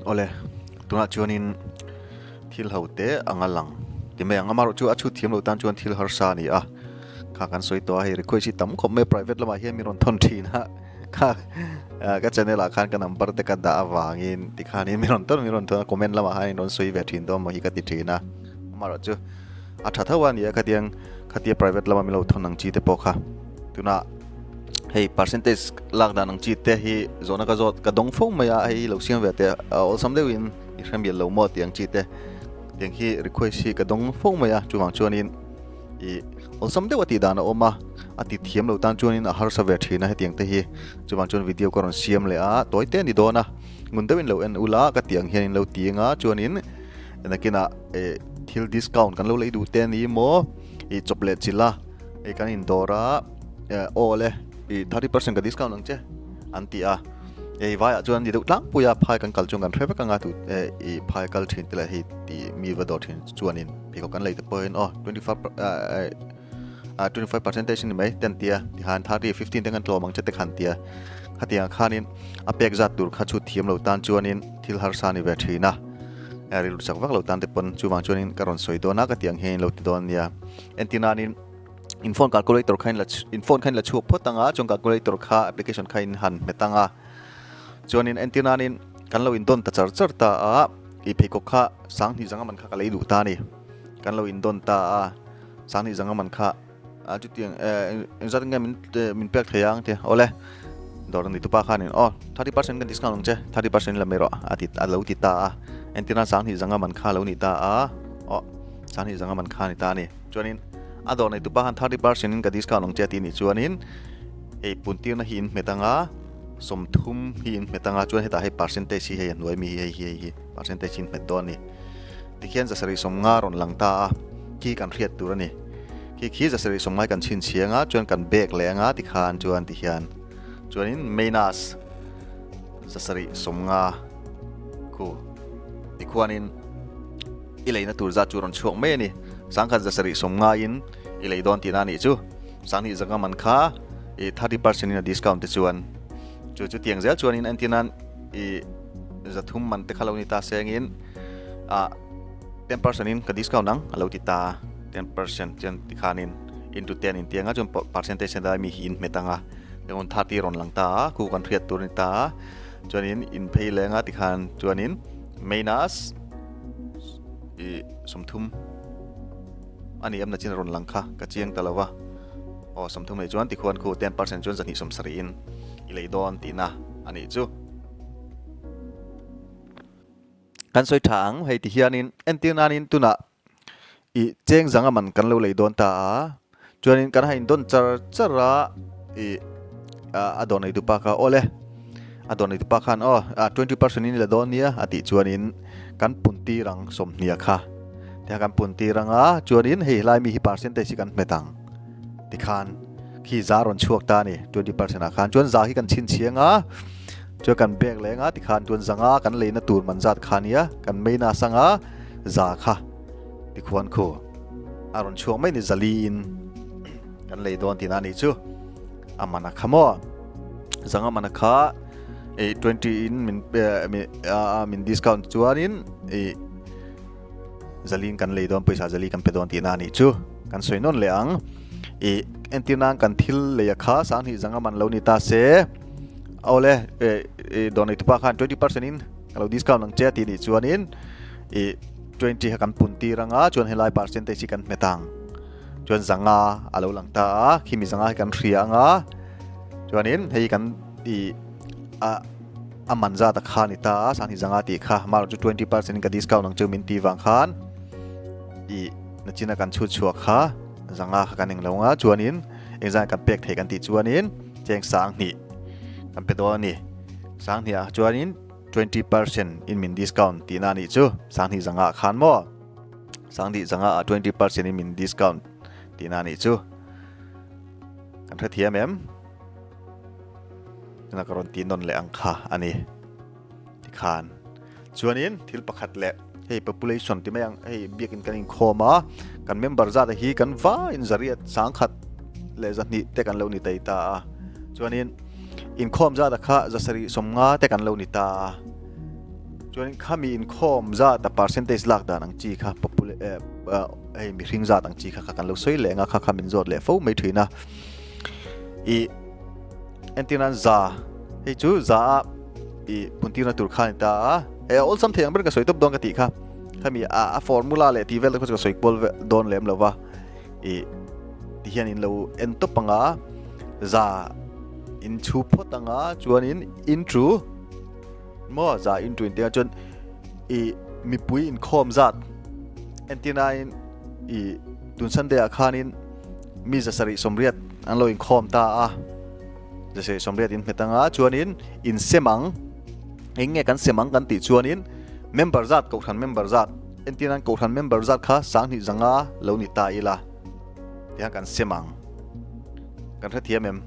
Awle, tunah chuanin thil ho te anga lang ti mai ang. Amaherawhchu chu a chhut thiam loh tan chuan thil harsa a ni a, kha kan sawi tawh a, hei request hi tam khawp mai private lamah hian min rawn thawn thin a, kha ka channel ah khan ka number te ka dah avangin tikhanin min rawn thawn min rawn thawn a, comment lamah khan in rawn sawi ve thin dawn maw hi ka ti thin a, amaherawhchu a tha tho a ni a khatiang khatia private lama min lo thawn ang chi te pawh kha tunah. Hei percentage lak dan ang chi te hi zawhna ka zawt ka dawng fo mai a, hei hi lo siam ve teh a awlsam deuhin i hre mial lo maw tih ang chi te tiang hi request hi ka dawng fo mai a, chuvang chuanin ih awlsam deuh a tih dan a awm a, a ti thiam lo tan chuanin a harsa ve thin a hetiang te hi, chuvang chuan video ka rawn siam leh a, tawi te a ni dawn a, ngun deuhin lo en ula ka tih ang hian in lo ti anga chuanin nakinah eh thil discount kan lo lei duh te a ni maw ih chawp leh chilh a hei kan indawr a. Aw le, i 30% ka discount ang che an ti a. Ei vaiah chuan ni deuh tlangpui a, phai kan kal chuan kan hre vek anga tu i phai kal thin te leh hei ti mi va dawr thin chuanin pheikhawk kan lei te pawhin aw 25 25 percentage ni mai te an ti a, tihan 30 15 te kan tlawm ang che te khan ti a. Khatiang khanin a pek zat tur kha chhut thiam lo tan chuanin thil harsa ni ve thin a. Rilru chak vak lo tan te pawn chuvang chuanin ka rawn sawi dawn a, ka ti ang hian in lo ti dawn nia. Entinanin. In phone calculator kha in la in phone kha in la chhuak phawt anga chuan calculator kha application kha in han hmet anga chuanin entir nanin kan lo indawn ta char char ta a ih pheikhawk kha sanghnih zanga man kha ka lei duh ta a ni kan lo indawn ta a sanghnih zanga man kha a chutiang eh engzat nge min min pek thei ang tia awle dawr ni tupa khanin aw 30% kan discount ang che 30% la mai rawh a ti a lo ti ta a entir nan sanghnih zanga man kha lo ni ta a aw sanghnih zanga man kha a ni ta a ni. Chuanin a dawr nei tupa khan 30% in ka discount ang che a tih nih chuanin hei puntirna hi in hmet anga 30 hi in hmet anga chuan hetah hei percentage hi hei a hnuai mi hi hei hi hei hi percentage hi in hmet dawn a ni. Tikhian zasarih 50 rawn lang ta a khi kan hriat tur a ni. Khi khi zasarih 50 kan chhinchhiang a chuan kan bag leh anga tikhan chuan tikhian chuanin minus zasarih 50 khu tikhuanin I leina tur zat chu rawn chhuak mai a ni. 1000 750 in i lei dawn tihna a nih chu. 20 zanga man kha i 30% in a discount te chuan chu chu tiang zel chuan in entir nan i 300 man te kha lo ni ta sengin ah 10% in ka discount ang a lo ti ta 10% chuan tikhanin into 10 in tianga chuan percentage a mi hi in hmet anga chuan 30 rawn lang ta a khu kan hriat tur a ni ta a chuanin in phei lenga tikhan chuanin minus I 30 a ni amna chin a rawn lang kha ka chiang ta lo va. Aw 30 nei chuan tikhuan khu 10% chuan 270 in i lei dawn tihna a nih chu. Kan sawi tha ang hei ti hianin entir nanin tunah i cheng zanga man kan lo lei dawn ta a chuanin kan hain dawn char char a i a dawr nei tupa kha awle a dawr nei tupa khan aw 20% in la dawn nia a tih chuanin kan pun tir ang 20 kha tia kan pun tir anga chuanin hei helai mi hi percentage hi kan hmet ang tikhan khi za rawn chhuak ta a ni 20% ah khan chuan za hi kan chhinchhiang a chuan kan bag leh anga tikhan chuan zanga kan leina tur man zat kha nia kan meina sanga za kha tikhuan khu a rawn chhuak mai ni zali in kan lei dawn tihna a nih chu a man a kha maw zanga man a kha e 20 in min min discount chuanin e zalin kan lei dawn pawisa zali kan pe dawn tihna a nih chu kan sawi nawn leh ang e entir nan kan thil lei a kha 20 zanga man lo ni ta se awle e dawr nei tupa khan 20% in ka lo discount ang che tih nih chuanin e 20 kha kan pun tir anga chuan helai percentage hi kan hmet ang chuan zanga a lo lang ta a khimi zanga hi kan hria anga chuanin hei kan i a a man zat a kha ni ta a 20 zanga tih kha mar chu 20% in ka discount ang chu min ti vang khan i nachina kan chhut chhuak kha zanga kha kan eng lo nga chuanin engzan kan pek thei kan tih chuanin cheng 20 kan pe dawn a ni 20 ah chuanin 20% in min discount tihna a nih chu 20 zanga ah khan maw 20 zanga ah 20% in min discount tihna a nih chu. Kan hrethiam em? Tuna ka rawn ti nawn leh ang kha a ni. Tikhan chuanin thil pakhat leh hei population ti mai ang hei biakin kan inkhawm a, kan member zat hi kan vaiin zariat sangkhat leh zahnih te kan lo ni thei ta a. Chuanin inkhawm zat kha zasarih sawmnga te kan lo ni ta a. Chuanin khami inkhawm zat a percentage lak dan ang chi kha popula eh hei mihring zat ang chi kha kha kan lo sawi leh ang a, kha kha min zawt leh fo mai thin a. Ih entir nan za hei chu za a ih puntirna tur kha a ni ta a, hei a awlsam thei ang ber ka sawi tawp dawn ka tih kha khami a a formula leh tih vel te kha chu ka sawi kual dawn lem lo va ih ti hian in lo en tawp ang a za in chhu phawt ang a chuanin intro. Maw za in tuin te chuan i mipui inkhawm zat entirnain i tun Sunday ah khanin mi zasarih sawmriat an lo inkhawm ta a, zasarih sawmriat in hmet anga chuanin insem ang eng nge kan sem ang kan tih chuanin member zat kohhran member zat entirnan kohhran member zat kha sanghnih zanga lo ni ta ila tihian kan sem ang kan hrethiam em?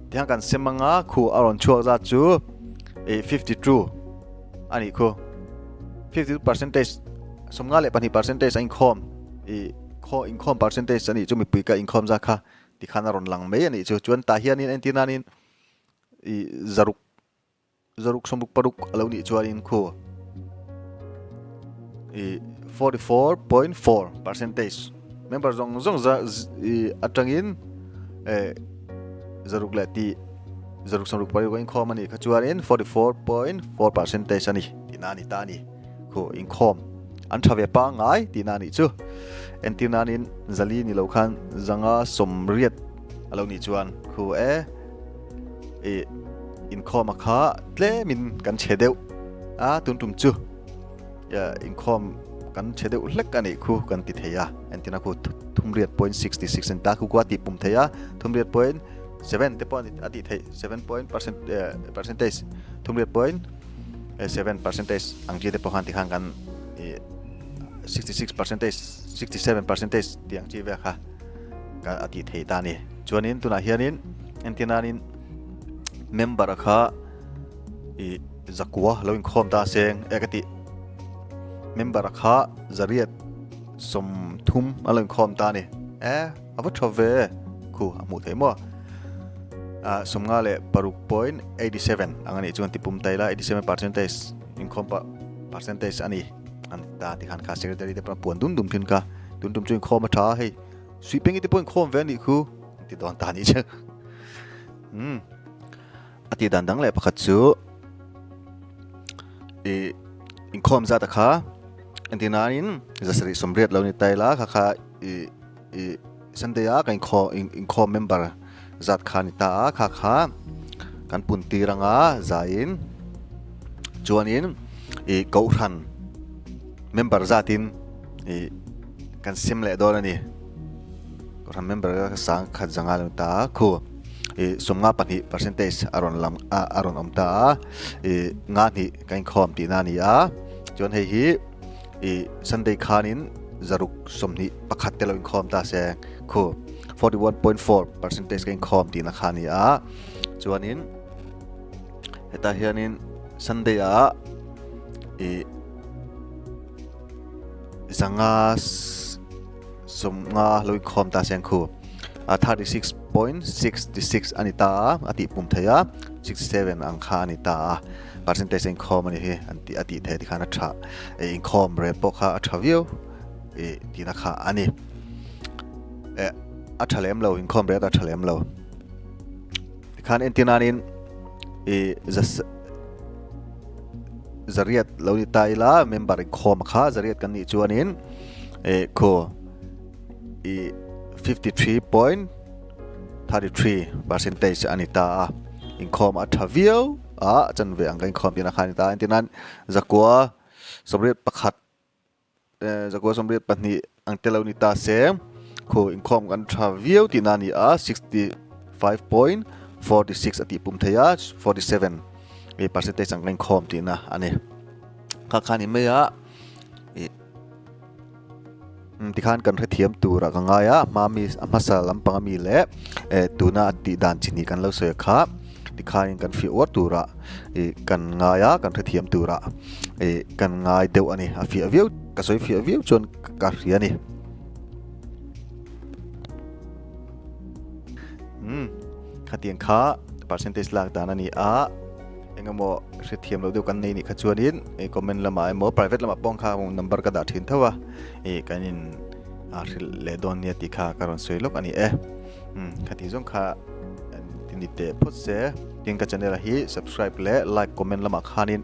Tiang kan sem anga khu a rawn chhuak zat chu eh 52 a nih khu. 52 percentage 52 percentage a inkhawm i khaw inkhawm percentage a nih chu mipui ka inkhawm zat kha tikhan a rawn lang mai a nih chu. Chuan tah hianin entir nanin i zaruk Zaruk sawmruk paruk a lo nih chuanin khu i 44.4 percentage member zawng zawng za i atangin eh zaruk leh tih zaruk sawmruk paruk a inkhawm a nih kha chuanin 44.4 percentage a ni tihna a ni ta a ni khu inkhawm an tha ve pangngai tihna a nih chu entir nanin zali ni lo khan zanga sawmriat a lo nih chuan khu e I inkhawm a kha tlemin kan chhe deuh a tun tum chu inkhawm kan chhe deuh hlek a nih khu kan ti thei a entina khu thumriat point 66 an ta khu kua tih pum thei a thumriat point 7 te pawh a tih theih 7 point percent percentage thumriat point 7 percentage ang chi te pawh khan tikhan kan 66 percentage 67 percentage tih ang chi vel kha a tih theih ta a ni. Chuanin tunah hianin entir nanin member kha ih zakua lo inkhawm ta seng e ka tih member kha zariat sawmthum a lo inkhawm ta a ni e a va tha ve khu a hmuh theih maw ah sawmnga leh paruk point 87 ang a nih chuan tipum taila 87 percentage inkhawm pah percentage a ni an ti ta tikhan kha secretary te pawh puan dum dum thin kha tun tum chu inkhawm a tha a hei. Suipengi te pawh inkhawm ve a nih khu an ti dawn ta a nih chu. Umm a tih dan dang leh pakhat chu ih inkhawm zat a kha entir nain zasarih sawmriat lo ni ta ila kha kha ih ih Sunday a kan inkhawm inkhawm member zat kha a ni ta a kha kha kan pun tir anga zaiin chuanin ih kohhran member zatin ih. Kan sim leh dawn a ni. Kohhran member ka sang khat zanga lo ta a, khu i sawmnga pahnih percentage a rawn lam a a rawn awm ta a, i nga hnih ka inkhawm tihna a ni a, chuan hei hi i Sunday khanin zaruk sawmhnih pakhat te lo inkhawm ta se khu 41.4 percentage ka inkhawm tihna kha a ni a, chuanin hetah hianin Sunday ah i Zanga sawmnga lo inkhawm ta seng khu a 36.66 a ni ta a, a tih pum thei a, 67 ang kha a ni ta a, percentage a inkhawm a ni hi an tih a tih theih tikhan a tha eh inkhawm rep pawh kha a tha viau eh tihna kha a ni eh a tha lem lo inkhawm rep a tha lem lo tikhan entir nanin eh Zariat lo ni ta ila member inkhawm kha zariat kan nih chuanin eh khu i 53.33 percentage a ni ta a inkhawm a tha viau a chanve ang ka inkhawm tihna kha a ni ta a entirnan zakua sawmriat pakhat Zakua 82 ang te lo ni ta se, khu inkhawm kan tha viau tihna a ni a, 65.46 a tih pum thei a, 47 percentage ang kan inkhawm tihna a ni. Kha kha ni mai a, ih. Tikhan kan hrethiam turah ka ngai a, a hma mi a hmasa lampang ami leh eh tuna a tih dan chi hnih kan lo sawi kha tikhanin kan fiah uar turah ih kan ngai a, kan hrethiam turah ih kan ngai deuh a ni. A fiah viau ka sawi fiah viau chuan ka hria a ni. Umm khatiang kha percentage lak dan a ni a. Engemaw hrethiam loh deuh kan nei nih kha chuanin ih comment lamah emaw private lamah pawh kha number ka dah thin tho a ih kan in a hrilh leh dawn nia tih kha ka rawn sawi lawk a ni e umm khati zawng kha ti ni teh phawt se tin ka channel hi subscribe leh like comment lamah khanin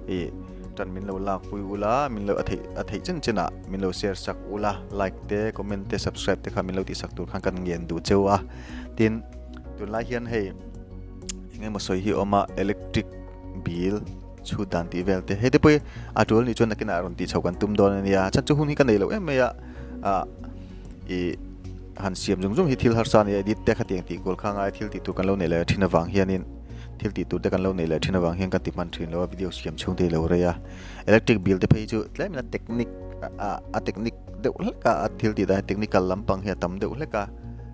ih tan min lo lak pui ula min lo a theih a theih chen chen ah min lo share sak ula like te comment te subscribe te kha min lo tih sak tur khan kan ngen duh cheu a tin tunlai hian hei. Eng emaw sawi hi a awm a, electric bill chhut dan tih vel te, hei te pawh hi a tul anih chuan nakinah rawn tih chhoh kan tum dawn a nia, chhan chu hun hi ka nei loh em mai a, ah ih han siam zung zung hi thil harsa a ni a, edit te khatiang tih kual kha ngai thil tih tur kan lo neih leh thin avang hianin thil tih tur te kan lo neih leh thin avang hian kan ti hman thin lo a, video siam chhung te hi lo rei a, electric bill te phei chu tlemin a technique a technique deuh hlek a, a thil tih dan hi technical lampang hi a tam deuh hlek a,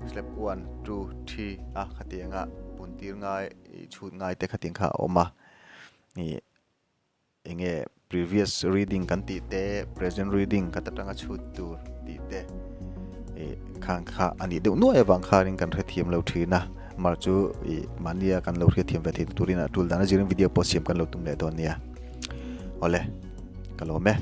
slab one two three a khatianga. Puntir ngai ih chhut ngai te khatin kha a awm a, ih eng nge previous reading kan tih te present reading khat atanga chhut tur tih te ih khang kha a nih deuh nuai avang khanin kan hrethiam lo thin a, mar chu ih mahnia kan lo hriatthiam ve theih turin a tul dan a zirin video pawh siam kan lo tum leh dawn nia. Awle ka lawm e.